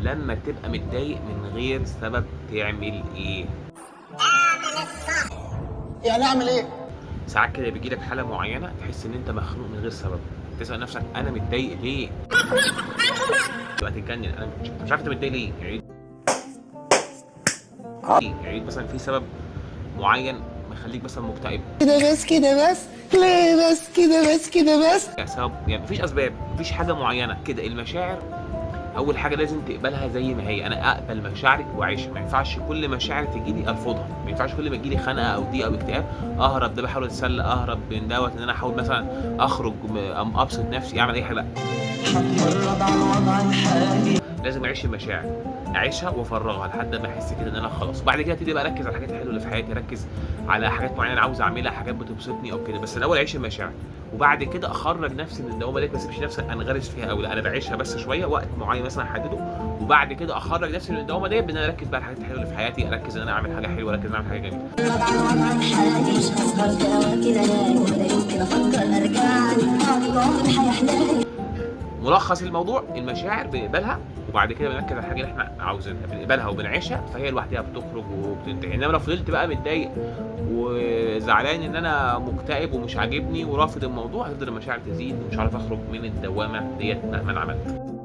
لما تبقى متضايق من غير سبب تعمل ايه؟ يعني اعمل ايه؟ ساعات كده بيجي لك حاله معينة تحس ان انت مخنوق من غير سبب، تسال نفسك انا متضايق ليه؟ تبقى تتجنن، انا مش عارف انت متضايق ليه، يعني يعني مثلا في سبب معين مخليك مثلا مكتئب كده بس كده بس، ليه بس كده بس كده بس؟ يعني سبب، يعني مفيش اسباب، مفيش حاجة معينة كده. المشاعر اول حاجة لازم تقبلها زي ما هي، انا اقبل مشاعري واعيشها، ما ينفعش كل مشاعر تجيلي ارفضها، ما ينفعش كل ما تجيلي خنقه او ضيق او اكتئاب اهرب، ده بحاول اتسلى، اهرب من دوت، ان انا احاول مثلا اخرج ابسط نفسي، اعمل اي حاجة، لا هتمرد على الوضع الحالي. لازم اعيش المشاعر، اعيشها وافرغها لحد ما احس كده ان انا خلاص، وبعد كده ابتدي بقى اركز على الحاجات الحلوة اللي في حياتي، اركز على حاجات معينة انا عاوز اعملها، حاجات بتبسطني او كده، بس الاول اعيش المشاعر وبعد كده اخرج نفسي من الدوامة ديت، ما اسيبش نفسي انغرس فيها قوي، لا انا بعيشها بس شوية وقت معين مثلا احدده، وبعد كده اخرج نفسي من الدوامة ديت بان انا اركز بقى على الحاجات الحلوة اللي في حياتي، اركز ان انا اعمل حاجة حلوة، اركز ان انا اعمل حاجة جميلة. ملخص الموضوع، المشاعر بنقبلها وبعد كده بنركز على الحاجة اللي احنا عاوزينها، بنقبلها وبنعيشها، فهي لوحدها بتخرج وبتنتهي. انما لو فضلت بقى متضايق وزعلان ان انا مكتئب ومش عاجبني ورافض الموضوع، هتفضل المشاعر تزيد ومش عارف اخرج من الدوامة ديت مهما عملت.